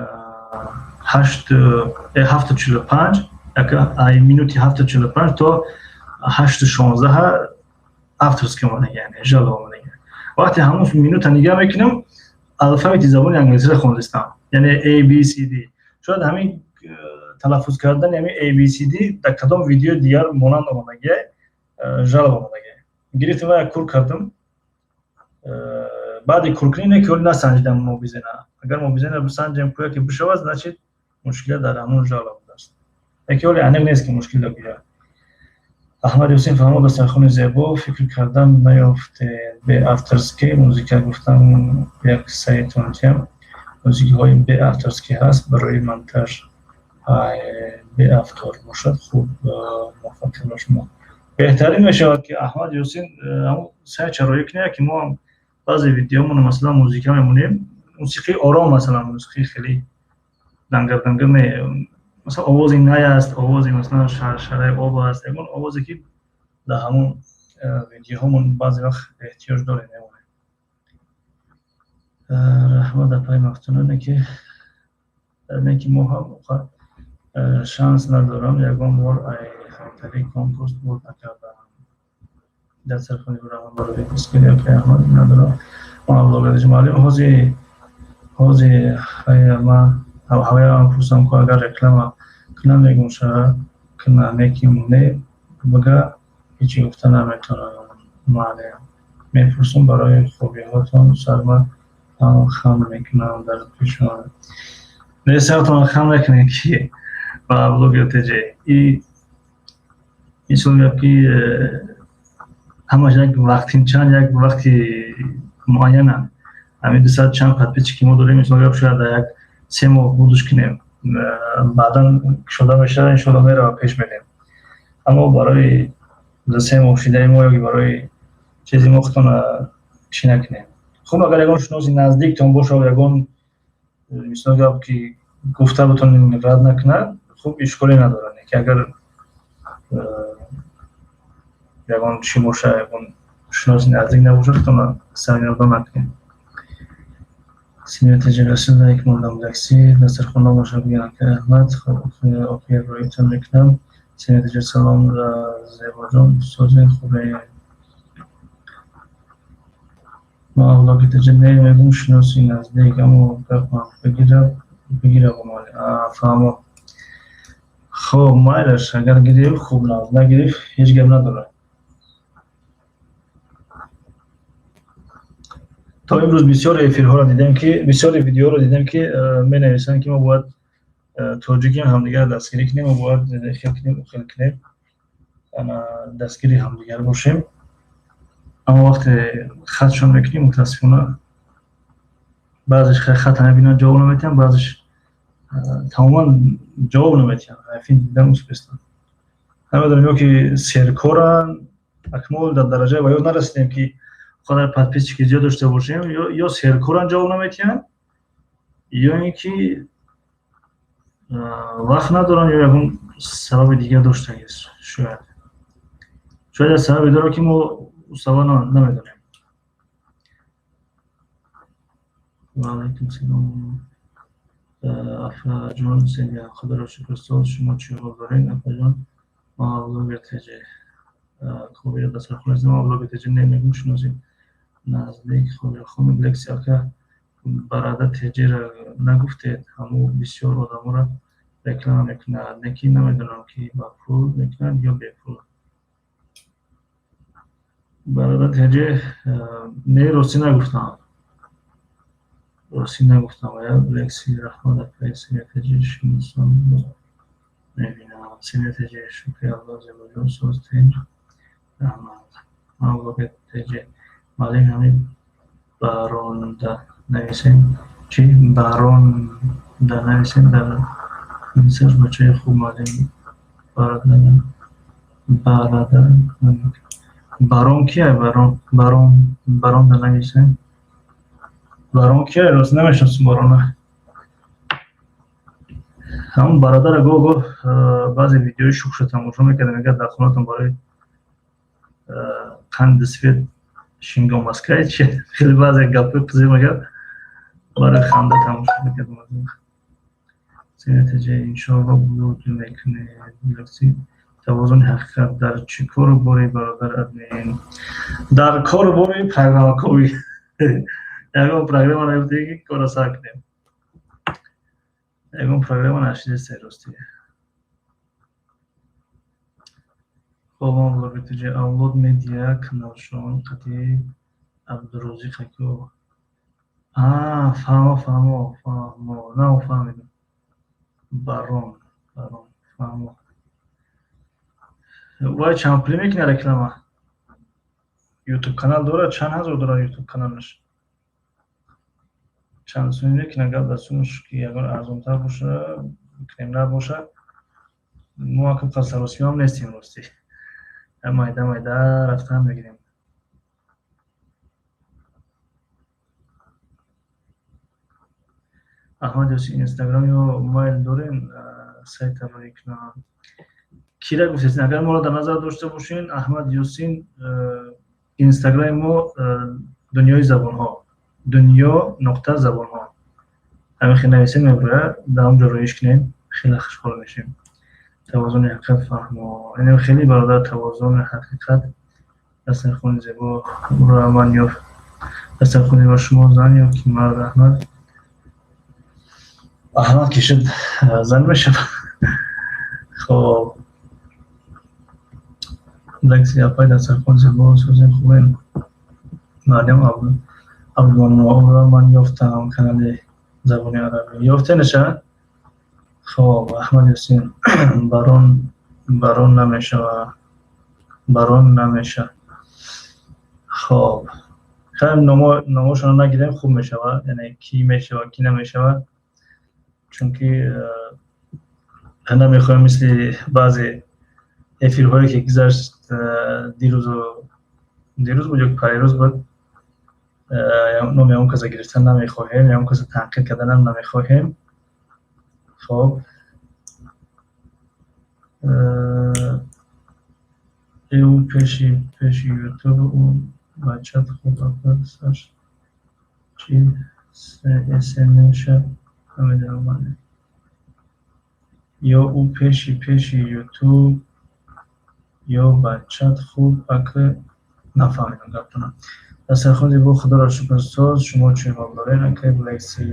7:45, минути 7:45 то 8:16 авторский омадаги, яъне жалоб омадаги. Вақте ҳамун минута нигаҳ мекунам, алфавити забони англисиро хондистам, яъне A B C D. Шояд ҳамин талаффуз кардани ҳамин A B C D дар кадом видеои дигар монанд омадагия, жалоб омадагия. Гирифтам ва кур кардам. Баъди куркунӣ не, ки ҳоли насанҷидам Мобизена. Агар Мобизена бисанҷем, кӯя ки бишавад, значит, мушкила дар ҳамун жалоб будааст. Яке ҳоли аниқ нест, ки мушкил куҷа. Аҳмад Юсин, фаҳмо, дастархони зебо, фикр кардам, наёфтед. Бе авторский музыка гуфтам, як сайтонтиам музикаҳои бе авторский ҳаст, барои монтаж бе автор бошад, хуб. Муваффақият ба шумо. Беҳтарин мешавад, ки Аҳмад Юсин ҳамун сайт чароӣ кунад, ки мо ҳам баъзе видеомоно, масалан, музыка мемонем, мусиқии ором, масалан, мусиқии хеле дангар дангар не, масалан, овози най аст, овози, масалан, шаршараи об аст, ягон овозе, ки дар ҳамон видеоҳомон баъзе вақт эҳтиёҷ дорем, мемонем. Раҳмат, апаи Мафтуна. Не ки мо ҳам шанс надорам, ягон бор ай хатари конкурс бурд накардам. Дастархони раҳмат барои дастгирӣ, акаи Аҳмад. Надорам, ман блогер, муаллим. Ҳози ҳози ма Ҳаваям пурсам, ку агар реклама кунам, мегум ша куна, неким не бага, ҳечи гуфта наметавонам. Маъле, мепурсам барои хубиҳотон, сарма хам мекунам дар пешон. Не, сартон хам накунед, ки ба блогер ТЖ и мисол меяд, ки ҳамаш як вақтинчанд, як вақти муайянанд. Ҳамин 200 чанд подписчик ки мо дорем, мисол гап, шояд дар як 3 моҳ будуш кунем, баъдан кушода мешавад, иншоалло, мерава, пеш мерем. Аммо барои 2-3 моҳ шидаи мо ё барои чизи мо худтона чӣ накунем. Хуб, агар ягон шиноси наздиктон бошад, ягон, мисол гап, ки гуфта бутонем, рад накунад, хуб, ишколе надорад. Ки агар ягон чӣ боша, ягон шиноси наздик набошад, худтона саргардон накунем. Синьор лайк мондам, такси дастархона боша, бигӯям, ака Аҳмад, охир рӯитон мекунам. Синьор, салом, Зебоҷон, созед, хубе? Ман блоги ТЖ не мегум, шиноси наздик, аммо гапам бигира, фаҳмо. Хоб, майлаш, агар гирифт, хуб, нагирифт, ҳеҷ гап надорад. То имрӯз бисёре эфирҳоро дидем, ки бисёре видеоро дидем, ки менависанд, ки мо бояд тоҷиким, ҳамдигарро дастгирӣ кунем, мо бояд хел кунем, хел кунем, дастгири ҳамдигар бошем. Аммо вақте хатшон мекунем, мутаассифона, баъзеш хата мебинанд, ҷавоб наметиҳанд, баъзеш тамоман ҷавоб наметиҳанд, ҳайфин дидан успестанд. Намедонем, ё ки серкоранд, акмол дар дараҷаи ва ё нарасидем, ки қадар подписчики зиёд дошта бошем, ё серкоранд, ҷавоб наметиҳанд, ё ин ки вақт надоранд, ё ягон сабаби дигар доштагист. Шояд як сабабе дорад, ки мо сабаб намедонем. Ваалайкум салом, афаҷон Семия, худоро шукр, соз, шумо чӣ ҳол доред, афаҷон? Ма блогер ТЖ хубиро дастархона, ма блогер ТЖ не мегум, шиносем наздик хобирхони Блекси. Ака, барада ТЖра нагуфтед, ҳаму бисёр одаморо реклама мекунад, лекин намедонам, ки ба пул мекунад ё бепул. Бародар ТЖ не, ростӣ нагуфтам, ростӣ нагуфтам. Я Блекси, раҳмат, акаи Семия ТЖ, шиносон мебинам. Семия ТЖ, шукри Аллоҳ, Зебоҷон, соз, тинҷ, раҳмат. Ман блогер ТЖ маълим, ҳамин баронда нависем, чӣ баронда нависем дар месседж, бачаи хуб, маълим барада барон кия, барон, барон, баронда нависем, барон кия? Рост намешиносам барона. Ҳамон бародара гоҳ гоҳ баъзе видеои шухша тамошо мекардам, мегӯяд, дар хонатон барои қанди свет шингом аскай чи, хеле баъзе гапҳои қизиқ мегӯяд, барои ханда тамошо мекардам. ТЖ иншоалло буд мекунед. Тавозуни ҳақиқат, дар чӣ кору бори, бародар админ? Дар кору бори программаковӣ. Ягон программа наёфтем, ки корро сар кунем, ягон программа нашидеста, ростӣ. Хоб, ман блоги ТЖ, Авлод Медиа каналшон қати Абдурозиқ ако. Фаҳмо, фаҳмо, фаҳмо, нафаҳмидам. Барон, барон, фаҳмо. Вай чанд пулӣ мекунад реклама? Ютуб канал дорад, чанд ҳазор дорад ютуб каналаш, чанд сумӣ мекунад? Гап дар сумаш, ки ягон арзонтар боша, кунем, набоша, мо акм қасаросиём нестем, ростӣ, майда майда рафтан мегирем. Аҳмад Ёсин, Инстаграм ё майл дорем, сайта рӯй кунам? Кира гуфтесин? Агар моро дар назар дошта бошен, Аҳмад Ёсин, инстаграми мо Дунёи забонҳо, дунё.забонҳо, ҳамин хел нависем, мебурад, дар он ҷо рӯиш кунем, хеле хушҳол мешем. Тавозуни ҳақиқат, фаҳмо, инам хеле бародар. Тавозуни ҳақиқат, дастархони зебо ман ёфт, дастархони ба шумо зан ё ки мард, Аҳмад? Аҳмад кишид, зан мешавад. Хоб, лекси апай, дастархон зебо, сӯзем, хубем. Марьям Абдулманонова, ман ёфтам канали забони арабӣ. Ёфтенаша? Хоб, Аҳмад Ёсин, барон барон намешава, барон намеша. Хоб, хайр, номошонро нагирем, хуб мешава, яъне кӣ мешава, кӣ намешава, чунки намехоҳем мисли баъзе эфирҳое, ки гузашт дирӯзу, дирӯз буд ё парирӯз буд, номи ягон каса гирифтан намехоҳем, ягон каса танқид карданам намехоҳем. Хоб, ӯ пеши Ютуб, ӯ бачат хуб апасаш чи смша, намедонам, ё ӯ пеши Ютуб, ё бачат хуб ака, нафаҳмидам гаптона. Дастархон зебо, худоро шукр, соз, шумо чӣ ҳол доред, акай Блекси?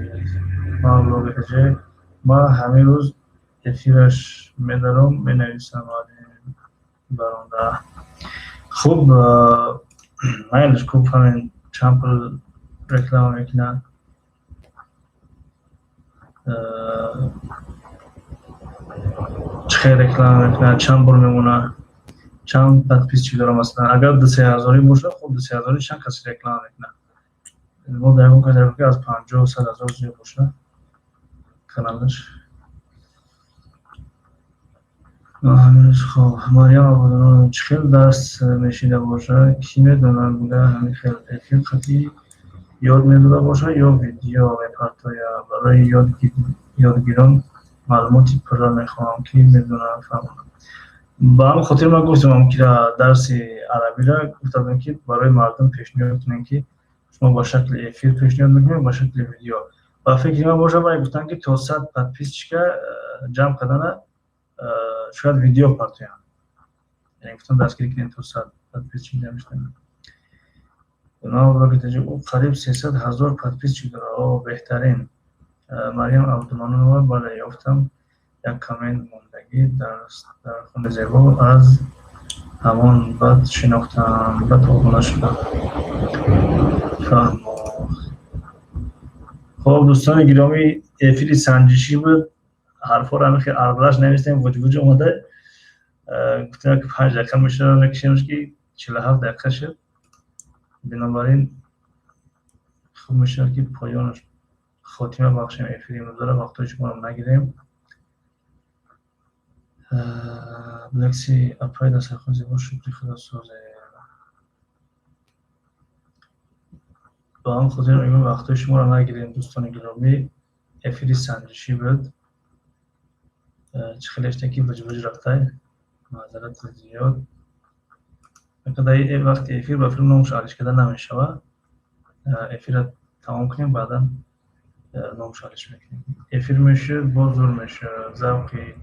Ман блогер, ман ҳамин рӯз эфираш медаром, менависам баронда. Хуб, майлиш, хуб, ҳамин чанд пул реклама мекунад, чӣ хел реклама мекунад, чанд бор мемонад, чанд подписчик дорад. Масалан, агар 2-се ҳазорӣ бошад, хуб, 2-се ҳазорӣ чанд касе реклама мекунад? Мо дар ягон кас аз 50-100 ҳазор зиёд бошад каналаш. Хоб, Марьям Абудонова, чӣ хел дарс мешида бошад, кӣ медонад, буда ҳамин хел эфир қатъӣ ёд медода бошад ё видео мепартояд. Барои ёдгирон маълумоти пурра мехоҳам, ки медонад, фаҳмонад. Ба ҳамин хотир ман гуфтам, ки дарси арабиро гуфта будем, ки барои мардум пешниҳод кунем, ки шумо ба шакли эфир пешниҳод мекунед, ба шакли видео. Ба фикри ман бошад, вай гуфтанд, ки то 100 подписчика ҷамъ кардана шояд видео партоянд, яъне гуфтам, дастгирӣ кунем, то 100 подписчик ҷамъ шуда. Ӯ қариб 300 000 подписчик дорад. О, беҳтарин. Марьям Абдуманонова, бале, ёфтам, як коммент мондагӣ дар хони зебо, аз ҳамон баъд шинохтам, баъд обуна шудам. Фаҳмо. Хоб, дӯстони гиромӣ, эфири санҷишӣ буд. Ҳарфҳоро ҳамин хел арзаш навистем, вуҷ-вуҷ омада. Гуфтем, ки 5 дақиқа мешава, мекашемш, ки 47 дақиқа шуд. Бинобар ин хуб мешавад, ки поёнаш хотима бахшем эфири имрӯзаро, вақтҳои шуморо нагирем. Лекси апай, дастархон зебо, шукри худо, созе. Ба ҳамин хотир мегӯем, вақтҳои шуморо нагирем, дӯстони гиромӣ. Эфири санҷишӣ буд. Чӣ хеле ки вуҷ-вуҷ рафтай, маъзарати зиёд. Вақти эфир ба филм номаш алиш карда намешавад. Эфирро тамом кунем, баъдан номаш алиш мекунем. Эфир мешуд, боз зур мешуд, завқи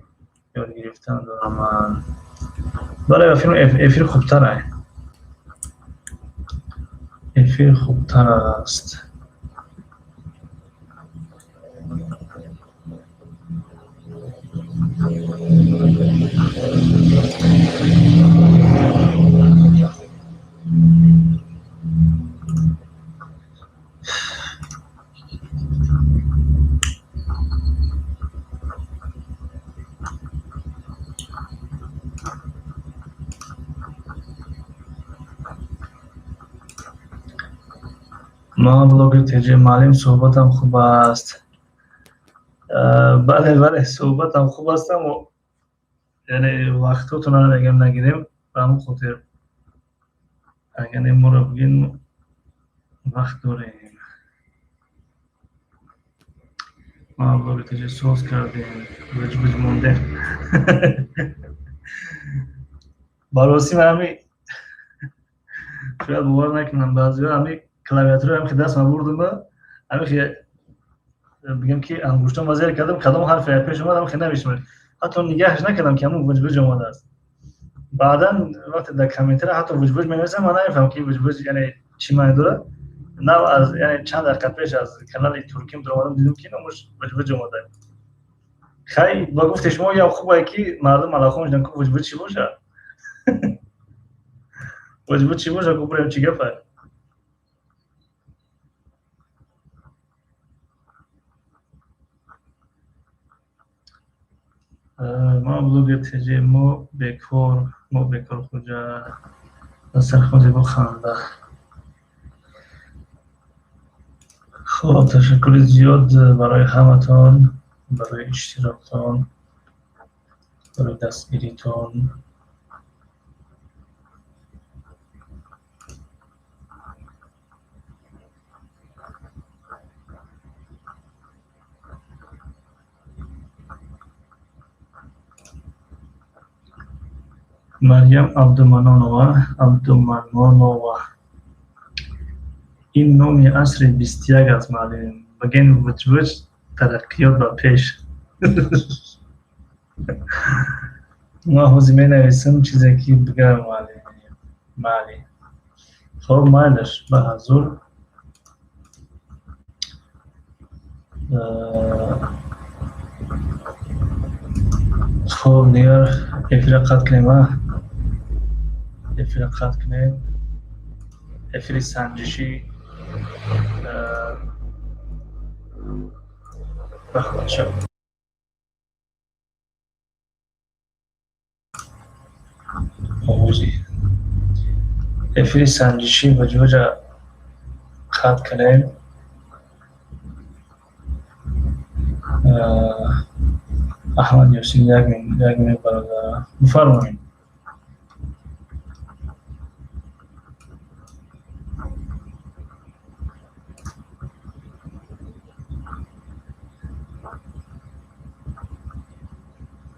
ёд гирифтан дорам ман. Бале, ба филм эфир хубтар, эфир хубтар аст. Ман блогер теҷи, муаллим, суҳбатам хуб аст. Бале, бале, суҳбатам хуб аст, аммо яъне вақтотонро мегӯям, нагирем. Ба ҳамон хотир, агар моро бигӯед, вақт дорем. Ман блогер теҷи, соз кардем, вуҷ-вуҷ мондем. Ба ростӣ, ман ҳами шояд бовар накунам баъзеҳо, ҳами клавиатура ҳам ки дастма бурдум, ҳами бигем, ки ангуштон зер кардам, кадом ҳарфе пеш омад, ҳам навиштам, ҳатто нигаҳаш накардам, ки ҳамун вуҷ-вуҷ омадааст. Баъдан вақте дар комментария ҳатто вуҷ-вуҷ менависам, ман намефаҳмам, ки вуҷ-вуҷ яъне чӣ маъне дорад. Нав аз яъне чанд дақиқа пеш аз канали турким даромадам, дидам, ки номаш вуҷ-вуҷ омада. Хай, ба гуфти шумо ям хубае, ки мардум алахон шудан, ку вуҷбуд чӣ боша, вуҷбуд чӣ боша, ку бурем, чӣ гапа. Ма блогер ТЖ, мо бекор, мо бекор, хуҷа дастархон зебо, ханда. Хоб, ташаккури зиёд барои ҳаматон, барои иштироктон, барои дастгиритон. Марьям Абдуманонова, Абдуманонова, ин номи асри 21 аст, маълим. Баген вуҷвуҷ, тараққиёт ба пеш. Ман ҳозир менависам чизе, ки бигӯям, муаллим. Майли, хоб, майлаш, ба ҳазур. Хоб, дигар эфира қатъ кунем, а эфира қатъ кунем, эфири санҷишӣ бахшад. Овози эфири санҷишӣ вуҷвуҷа қатъ кунем. Аҳмад Ёсин, як минут, бародар, бифармоед.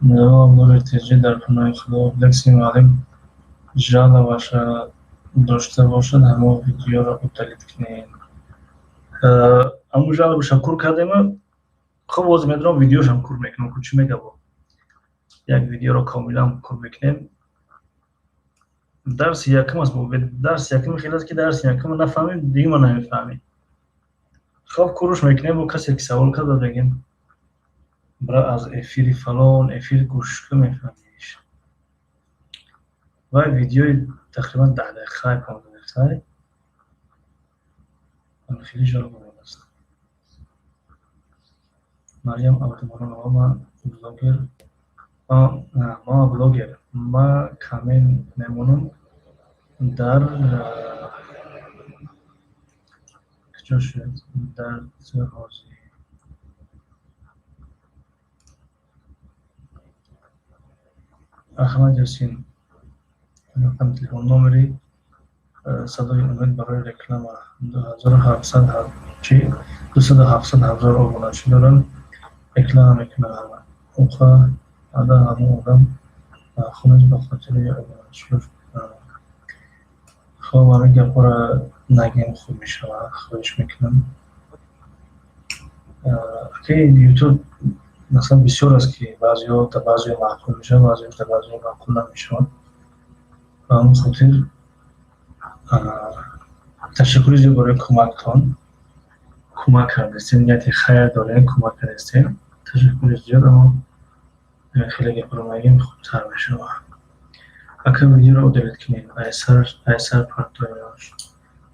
Блогер ТЖ, дар паноҳи Худо. Лекси муаллим жалоба ша дошта бошад, ҳамон видеоро удалить кунед. Ҳамун жалоба ша кур кардема. Хуб, ҳозир медонам, видеошам кур мекунам, ку чӣ мегабо, як видеоро комилан кур мекунем. Дарси якум аст, дарси якум хел аст, ки дарси якума нафаҳмем, дигима намефаҳмем. Хоб, куруш мекунем. Бо касе ки савол карда, мегем: бира, аз эфири фалон эфир гӯш кун, мефаҳмиш. Вай видеои тақрибан 10 дақиқа, 15 дақиқа хеле жалоба аст. Марьям Абдумаронова, ма блогер, ма блогер, ма коммент мемонам дар куҷо шуд, дар ҳозир. Аҳмад Ёсин, рақами телефон, номери Садои Умед барои реклама 2700, чи 270 000 обуначӣ доранд, реклама мекунад ҳама. Уқа ада ҳамон одам хунаш ба хотири обуначиёш. Хоб, ҳамин гапҳоро нагем, хуб мешавад, хоҳиш мекунам. Ки Ютуб масалан бисёр аст, ки баъзеҳо да баъзеҳо маъқул мешавад, баъзеҳо да баъзеҳо маъқул намешавад. Ба ҳамон хотир ташаккури зиёд барои кӯмактон. Кӯмак кардастем, нияти хайр дорем, кӯмак кардастем, ташаккури зиёд, аммо хеле гапро нагем, хубтар мешавад. Ака, видеоро удалить кунед, айсар партояш.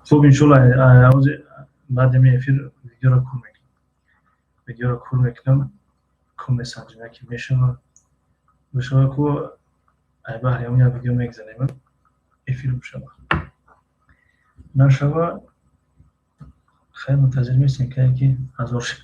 Хуб, иншолло, ҳозир баъди ми эфир видеоро кур мекунам, видеоро кур мекунам, ку месанҷем, яке мешавад, мешавад, ку ай баҳри ҳамон як видео мегзанем, эфир бишавад, нашава, хайр, мунтазир местем, кае ки ҳазор шид.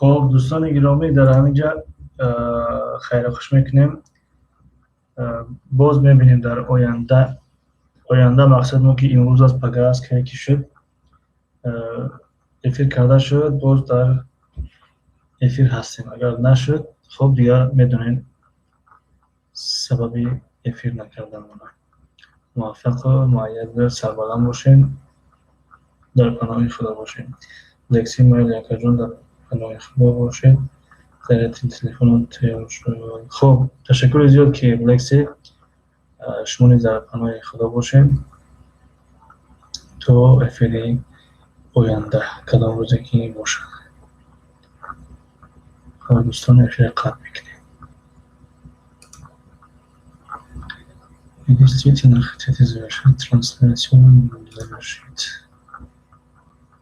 Хоб, дӯстони гиромӣ, дар ҳамин ҷа хайру хуш мекунем. Боз мебинем дар оянда. Оянда мақсад мо ки имрӯз аст, пага аст, кае ки шуд, эфир карда шуд, боз дар эфир ҳастем. Агар нашуд, хоб, дигар медонем. Сабаби эфир накарданмона. Муваффақу муайяду сарбаланд бошед, дар паноҳи Худо бошед. Лекси, майли, акаҷон, дар паноҳи Худо бошед. Заряди телефонам тайёр шуд. Хуб, ташаккури зиёд, ки Лекси, шумо низ дар паноҳи Худо бошед то эфири оянда, кадом рӯзе ки бошад. Хуб, дӯстон, эфира қатъ мекунем. Вы действительно хотите завершить трансляцию? Завершить.